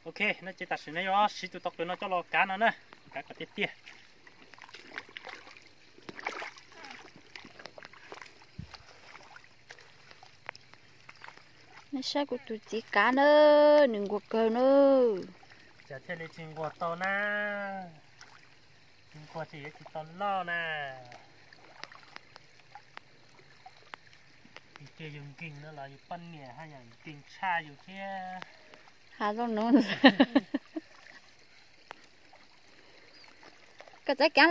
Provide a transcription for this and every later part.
Ok, no ces tam sim no yuav siv tus tau qws no coj los kav no na, kav kom tiag tiag. Nej saib kuv tus txiv kav na, nws nquag kawg na. Cas thiaj li tsis nquag tau na? Tsis nquag ces yuav tsis tau loj na. Ces yus nkeeg no los yus poj niam haj yam nkeeg tshaj yus thiab. Has zoo no. Koj txawj kav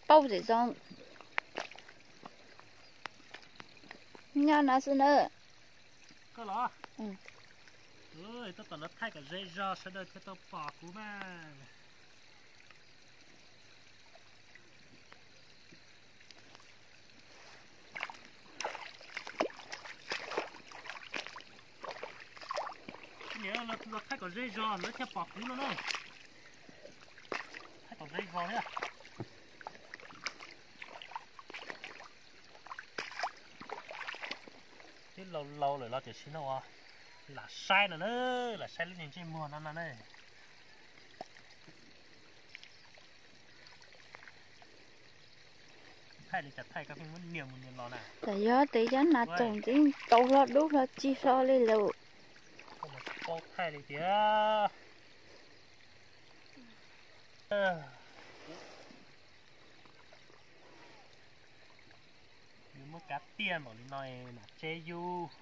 pauj txim zoo. Nyob no xwb na. Koj los, tab tom lawv thaij kom ze zog sawv daws thiaj tau pom kuv mas. Niam, los thaij kom ze zog lawv thiaj pom kuv no na. Thaij kom ze zog thiab. Twb laus laus lawm los tiam sis no ua lam saib no na, lam saib lub niag ntsej muag no no na. Thaij li cas thaij koj pheej muab nias mus nias los na. Tam yog tes yab nas txaus ntxiv tau hlo dub hlo ci hlo li lawm. Koj mus paub thaij li tias. Nws muab kav tiaj npaum li no es mam tseb yus.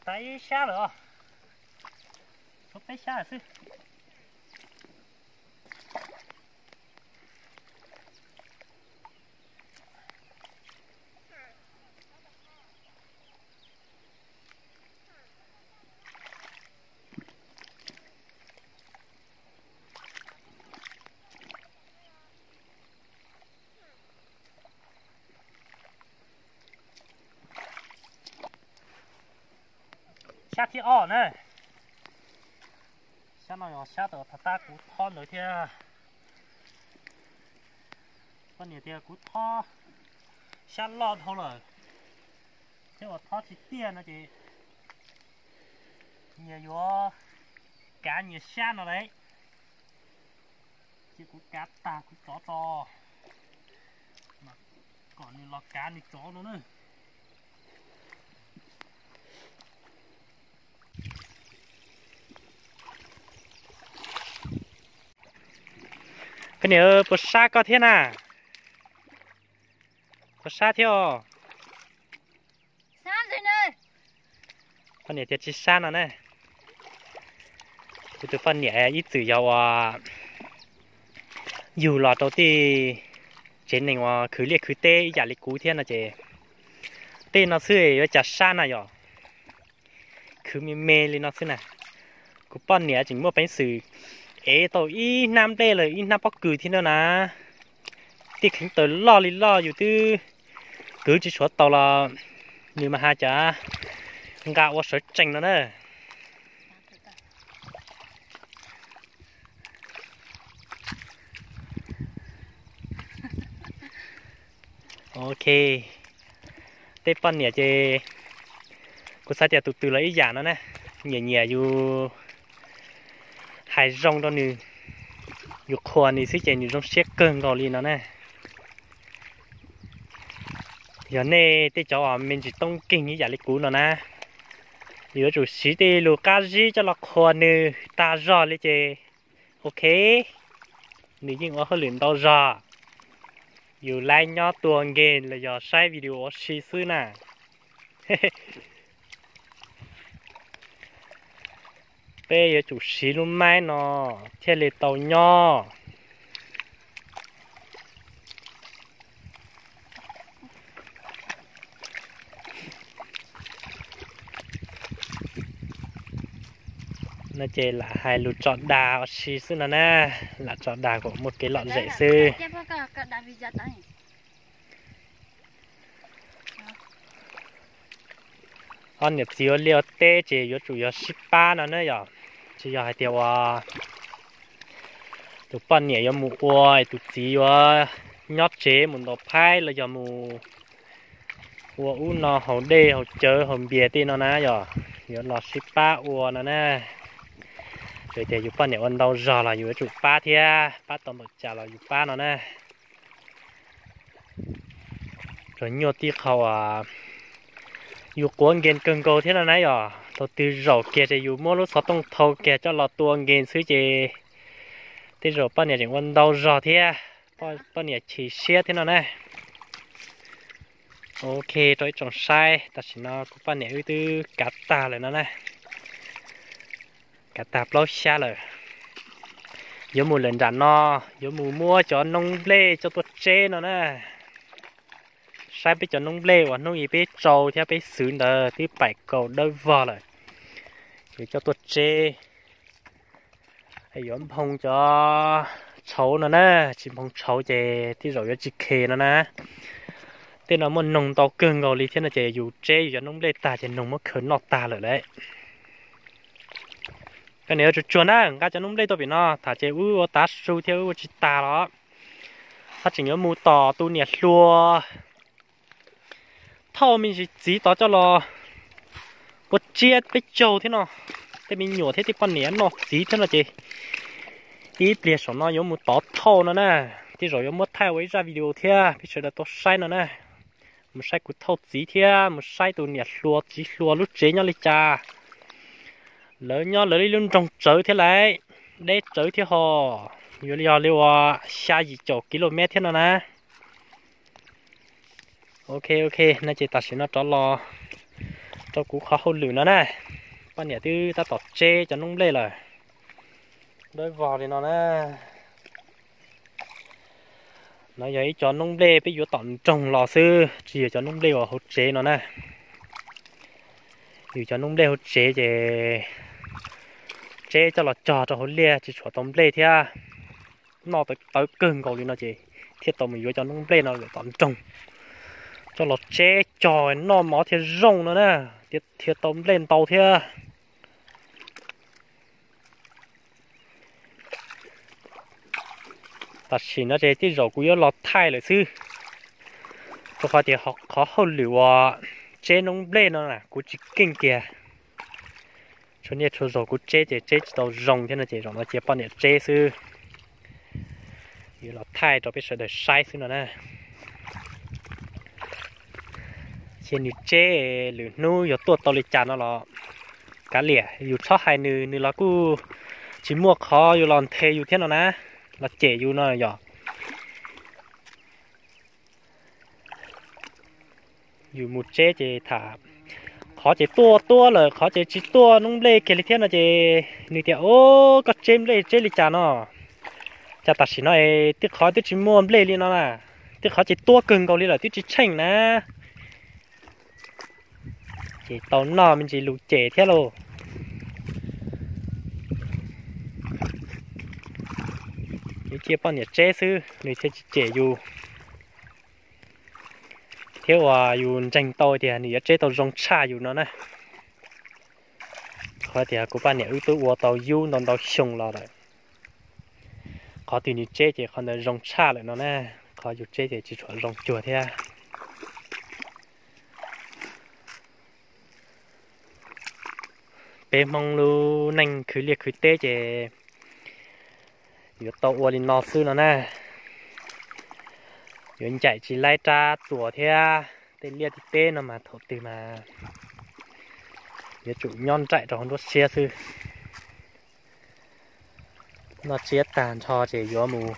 Tag ib sab lawm os. Tshuav peb sab lawm xwb. Sab thib ob na. Sab no yog sab tau thav tab kuv thob ntawd thiab. Poj niam tias kuv thob sab loj dhau lawm, thiab uas thob tsis tiaj no ces nyias yuav kav nyias sab no lauj. Ces kuv kav tag kuv tsov tso, mas kom nws los kav nws tsov no na. Koj niam, puas sab koj thiab na? Puas sab thiab os? Poj niam tias tsis sab no na. Kuv tus poj niam ib txwm yog uas yug los rau tej tsev neeg uas khwv liaj khwv teb ib yam li kuv thiab no ces tej no xwb yuav cas sab na yom. Khwv me me li no xwb na. Kuv poj niam tseem muaj peev xwm ev tau ib hnab nplej los ib hnab pob kws thiab no na. Tej kheev taws loj li loj yus twb kwv tsis suav tau los nws mas has cas nqa ua sawv tsees no na. Ok, tej poj niam ces kuv xav tias tus twg los ib yam no na, nyiam nyiam yus hais zoo rau nws, yus qhuas nws xwb ces nws zoo siab kawg nkaus li no na. Yog nej tej cov uas me ntsis toob nkeeg ib yam li kuv no na, yuav tsum siv tej lus qab zib coj los qhuas nws tag zog li ces ok, nws yeej ua hauj lwm ntau zog. Yus laib nyob tua nkeeg los yog saib video ua si xwb na. Peb yuav tsum siv lub maib no thiaj li tau nyob. Ces lam hais lus tso dag ua si xwb no na, lam tso dag kom muaj kev lom zem xwb. Ob niam txiv ua liaj ua teb ces yuav tsum yog sib pab no na yom. Tsis yog hais tias uas tus poj niam yuav mus ua, tus txiv yuav nyob tsev mus ntaus phaib los yog mus ua ub no haus dej haus cawv haus npias tej no na yom, yuav los sib pab ua no na. Txawm tias yus poj niam ua ntau zog los yus yuav tsum pab thiab, pab tau npaum cas los yus pab no na. Tsuas nyuaj tib qho uas yus quav nkees kawg nkaus thiab no na yom. Thaum twg zaum kiag ces yus muab lub xov tooj thau kiag coj los tua nkees xwb ces tej zaum poj niam tseem ua ntau zog thiab, poj niam chim siab thiab no na. Ok, rau ib tsoom saib, tam sim no kuv poj niam wb twb kav tag lawm no na. Kav tag plaub xyab lawm. Yuav mus lawm nram no, yuav mus muab cov noob nplej coj tuaj tseb no na. Saib peb cov noob nplej uas hnub ib peb tsau thiab peb xwv ntawd twb paim kaus dawb vog lawm. Yuav coj tuaj tseb, yuav nphoo cov tshauv no na, tsis nphoo tshauv ces tej zaum yuav tsis khe no na. Tej no muaj noog ntau kawg nkaus li thiab no ces yus tseb yus cov noob nplej tag ces noog muab khaws noj tag lawm lauj. Koj niam yuav tsuag tsuag na, nqa cov noob nplej tuaj pem no, tham ces wb ua tav su thiab wb ua tsis tag los. Haj tseem yuav mus tom tus niam hluas thauj me ntsis txiv tod coj los ua tsiab peb caug thiab no. Tej me nyuam thiab tej poj niam noj txiv thiab no ces ib pliag saum no yuav mus tod thauj no na. Tej zaum yuav muab thaij ua ib zaj video thiab peb sawv daws tau saib no na. Mus saib kuv thauj txiv thiab mus saib tus niam hluas txiv hluas lub tsev nyob li cas. Lawv nyob lawv ib lub nroog tsawv thiab lauj, deb tsawv thiab ho, yuav yog li uas xya yim caum kilomev thiab no na. Ok, ok, no ces tam sim no rov los rau kuv qhov hauj lwm no na. Poj niam twb tab tom tseb cov noob nplej lawm, dawb vog li no na. No yog ib co noob nplej peb yuav tom nroog los xwb, tsis yog cov noob nplej uas hauv tsev no na. Yus cov noob nplej hauv tsev ces tseb coj los cog rau hauv liaj tsis tshuav tau nplej thiab. Noj tawv tawv kawg nkaus li no ces thiaj tau mus yuav cov noob nplej no lawm tom nroog coj los tseb cog noj mov thiaj zoo no na, thiaj tau nplej ntau thiab. Tam sim no ces tej zaum kuv yuav los thaij lawm xwb, rau qhov tias qhov hauj lwm uas tseb noob nplej no kuv tsis keej kiag. Txhua niaj txhua zaus kuv tseb ces tseb tsis tau zoo thiab no ces zaum no cia poj niam tseb xwb. Yuav los thaij rau peb sawv daws saib xwb no na. Cia nws tseb, lwm hnub yog tuaj tau li cas no los kav liam, yus txhob hais nws, nws los kuj tsis muaj qhov yuav los nthe yus thiab no na, los cem yus no yom. Yus mus tseb ces tham, qhov ces tuaj tuaj lawm, qhov ces tsis tuaj noob nplej kiag li thiab no ces nws tias, o, koj tseb nplej tseb li cas no? Cas tam sim no es tij qhov twb tsis muaj nplej li no na, tij qhov ces tuaj kawg nkaus li lawm twb tsis tsheej na. Ces tau noj me ntsis lus cem thiab lauj. Yuav cia poj niam tseb xwb nws thiaj tsis cem yus, thiab uas yus ntseeg tau tias nws yuav tseb tau zoo tshaj yus no na. Qhov tias kuv poj niam wb twb ua tau yub ntau ntau xyoo los lawm, qhov twg nws tseb ces qhov ntawd zoo tshaj lawm no na. Qhov yus tseb ces tsis tshua zoo cuag thiab. Peb Hmoob lub neej khwv liaj khwv teb ces yuav tau ua li no xwb no na. Yuav ncaim tsis laib rab txuas thiab, tej liaj tej teb no mas thaum twg mas yuav tsum nyob nraim rau hauv nruab siab xwb. Noj tsiab tag nrho ces yuav mus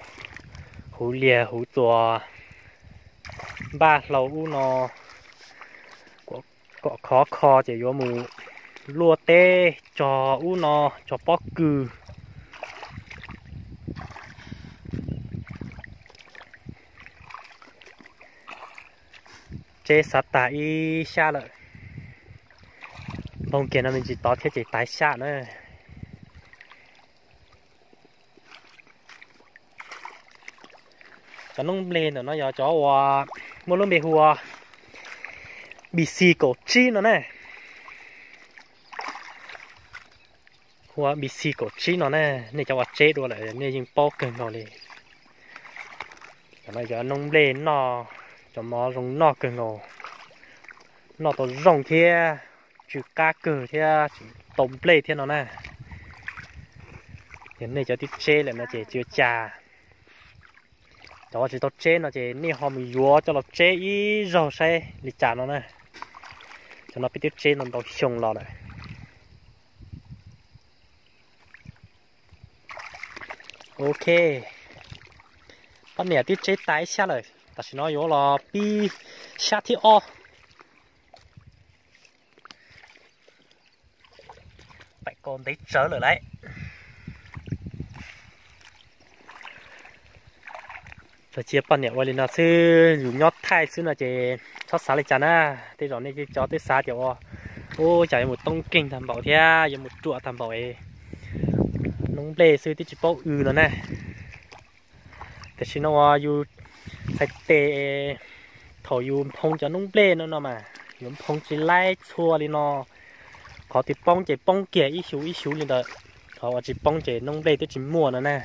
huv liaj huv txuas, npaj hlau ub no, kom khov kho ces yuav mus luaj teb cog ub no, cog pob kws. Tseb xav tag ib xyab lawm, npog kiag no me ntsis tod thiab ces tag xyab na. Cov noob nplej ntawm no yog cov uas muaj lub npe hu ua B C kaum tsib no ne. Hu ua B C kaum tsib no ne, nej cov uas tseb dua lawm nej yeej paub kawg nkaus li. Cov no cov noob nplej noj, cov mov zoo noj kawg nkaus, noj tau zoo thiab tsw qab kawg thiab tsis tau nplej thiab no na. Yog nej cov twb tseb lawm no ces tsis ua cas. Cov uas tsis tau tseb no ces nej ho mus yuav coj los tseb ib zaug saib li cas no na. Cov no peb twb tseb ntau ntau xyoo los lawm. Ok, poj niam twb tseb tas ib xyab lawm, tam sim no yuav los pib xyab thib ob. Pem kaus ntev tsawv lawm lauj. Txog cia poj niam ua li no xwb, yus nyob thaij xwb no ces txhob xav li cas na. Tej zaum nej cov twb xav tias ua, ub, cas yuav mus toob keeg tag npaum thiab yuav mus ruam tag npaum es noob nplej xwb twb tsis paub w no na. Tam sim no uas yus txhais tes, thaum yus nphoo cov noob nplej no no mas yuav nphoo tsis laib txhua li no. Qhov twg poob ces poob kiag ib xyuv ib xyuv li ntawd, qhov uas tsis poob ces noob nplej twb tsis muaj no na.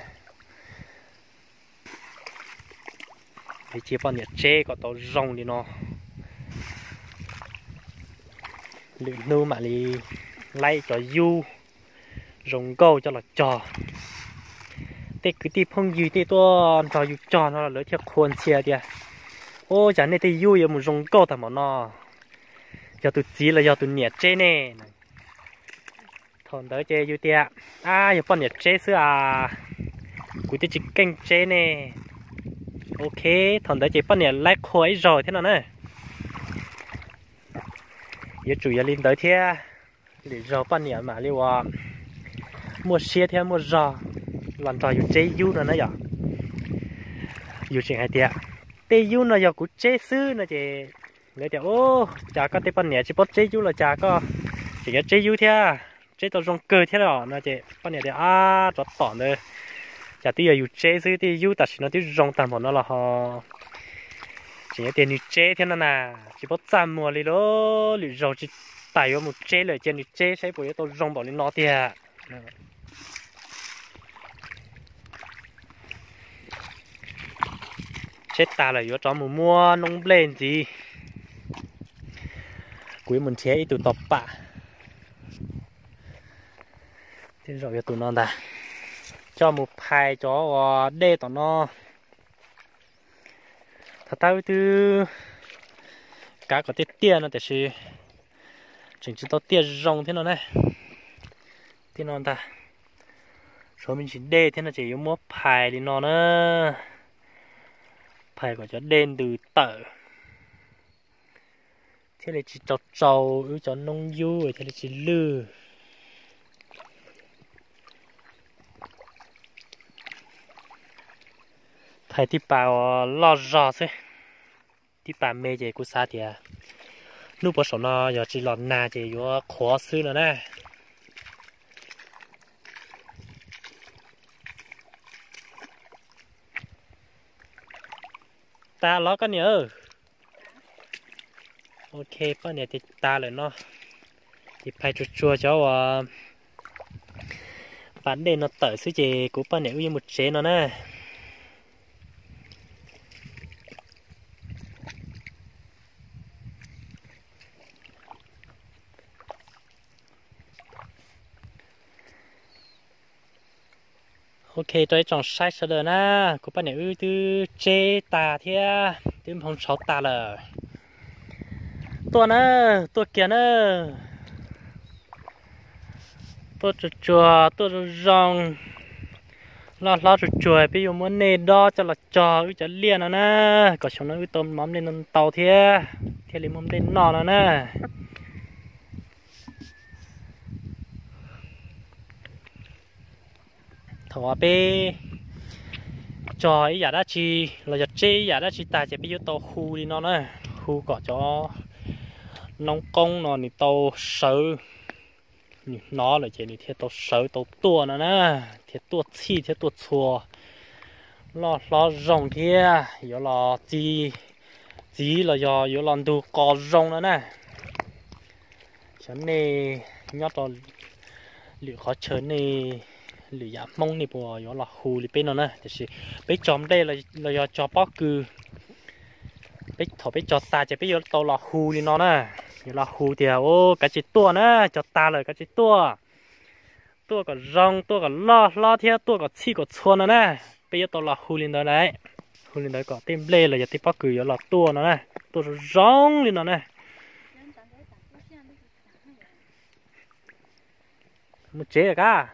Li cia poj niam tseb kom tau zoo li no, lwm hnub mam li laib cov yub zoo nkauj coj los cog. Tej kwv tij phooj ywg tej tuaj nrog yus cog no lawv thiaj qhuas ntxhias tias, ub, cas nej tej yub yuav mus zoo nkauj tag npaum no, yog tus txiv los yog tus niam tseb ne? Thaum ntawd ces yus tias, ab, yog poj niam tseb xwb as, kuv twb tsis keej tseb ne. Ok, thaum ntawd ces poj niam laib qhuas ib zaug thiab no na. Yuav tsum yog li ntawd thiab, lwm zaug poj niam mam li uas muaj siab thiab muaj zog los nrog yus tseb yub no na yom. Yus tseem hais tias, tej yub no yog kuv tseb xwb no ces lawv tias, ub, cas koj tej poj niam tsis paub tseb yub los cas koj tseem yuav tseb yub thiab, tseb tau zoo kawg thiab los no ces poj niam tias, ab, tsov tom ntawd, cas twb yog yus tseb xwb, tej yub tam sim no twb zoo tag npaum no los ho tseem yuav tias nws tseb thiab no na. Tsis paub txaj muag li lauj, lwm zaug tsis tas yuav mus tseb lawm, cia nws tseb saib puas yuav tau zoo npaum li no tiag. Tseb tas lawm yuav rov mus muab noob nplej ntxiv. Kuv yuav mus nrhiav ib tug tau pam. Tej zaum yog tus no ntag. Coj mus phais cov uas dej tom no. Thaum tab wb twb kav kom tiaj tiaj no tiam sis tseem tsis tau tiaj zoo thiab no na. Tej no ntag, tshuav me ntsis dej thiab no ces yuav muab phais li no na. Phais kom cov dej ntws tawm thiaj li tsis tsau tsau wb cov noob yub thiaj li tsis lwj. Phais tib pas uas loj zog xwb, tib pas me ces kuv xav tias hnub puav saum no yog tsis los nag ces yuav qhuav xwb no na. Tas los koj niam. Ok, poj niam tias tas lawm no, ces phais tsuag tsuag cov uas pas dej no tawm xwb ces kuv poj niam wb yuav mus tsev no na. Ok, rau ib tsoom saib sawv daws na, kuv poj niam wb twb tseb tas thiab twb nphoo tshauv tas lawm. Tuaj na, tuaj kiag na. Tuaj tsuag tsuag, tuaj zoo zoo, loj hlob tsuag tsuag, peb yuav muab nej dob coj los cog wb cov liaj no na, kom xyoo no wb tau mov nplej ntau thiab thiaj li muaj nplej noj no na. Thaum uas peb cog ib yam dab tsi los yog tseb ib yam dab tsi tag ces peb yuav tau hu li no na, hu kom cov noob qoob no nws tau sawv, nws hnov lawm ces nws thiaj tau sawv tau tuaj no na, thiaj tuaj txhij thiab tuaj txhua. loj hlob zoo thiab yuav los txi txiv los yog yuav los ntug qos zoo no na. Xyov nej nyob rau lwm qhov chaw nej lwm yam Hmoob nej puas yuav los hu li peb no na, tiam sis peb cog nplej los yog cog pob kws, peb thaum peb cog tas ces peb yuav tau los hu li no na. Yuav los hu tias, u, kav tsij tuaj na, cog tas lawm kav tsij tuaj, tuaj kom zoo, tuaj kom loj hlob thiab tuaj kom txhij kom txhua no na. Peb yuav tau los hu li ntawd lauj, hu li ntawd kom tej nplej los yog tej pob kws yuav los tuaj no na, tuaj zoo zoo li no na. Mus tsev kab.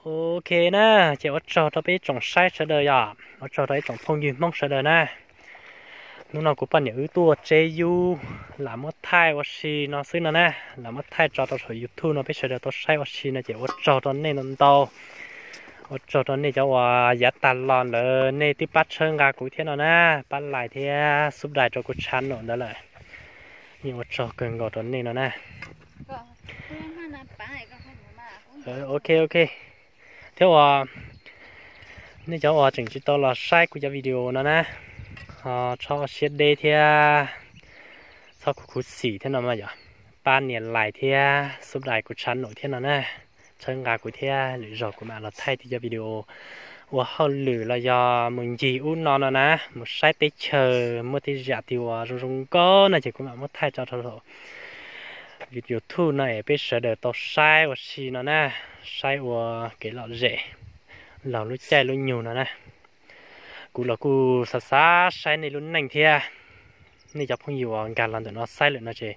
Ok na, ces ua tsaug rau peb tsoom saib sawv daws yom, ua tsaug rau ib tsoom phooj ywg Hmoob sawv daws na. Hnub no kuv poj niam wb tuaj tseb yub, lam muab thaij ua si no xwb no na, lam muab thaij tso rau saum YouTube no peb sawv daws tau saib ua si no ces ua tsaug rau nej ntau ntau. Ua tsaug rau nej cov uas yav tag los ntawd nej twb pab txhawb nqa kuv thiab no na, pab like thiab subscribe rau kuv channel ntawd lawm. Yeej ua tsaug kawg nkaus rau nej no na. Ok, ok. Thiab uas nej cov uas tseem tsis tau los saib kuv cov video no na, ho txhob siab deb thiab txhob khuv khuv xim thiab no mas yog pab nias like thiab subscribe kuv channel thiab no na. Txhawb nqa kuv thiab lwm zaug kuv mam los thaij tej cov video ua hauj lwm los yog mus ncig ub no no na, mus saib teb chaws muaj tej zam twg uas zoo zoo nkauj no ces kuv mam muab thaij tso rau saum YouTube no es peb sawv daws tau saib ua si no na, saib ua kev lom zem laug lub caij lub nyoog no na. Kuv los kuj xav xav saib nej lub neej thiab. Nej cov phooj ywg uas nkag los ntawm no saib lawm no ces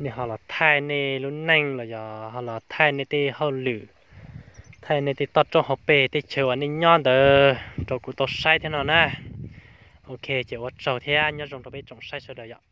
nej ho los thaij nej lub neej los yog ho los thaij nej tej hauj lwm, thaij nej tej toj roob hauv pes tej chaw uas nej nyob ntawd rau kuv tau saib thiab no na. Ok, ces ua tsaug thiab nyob zoo rau peb tsoom saib sawv daws yom.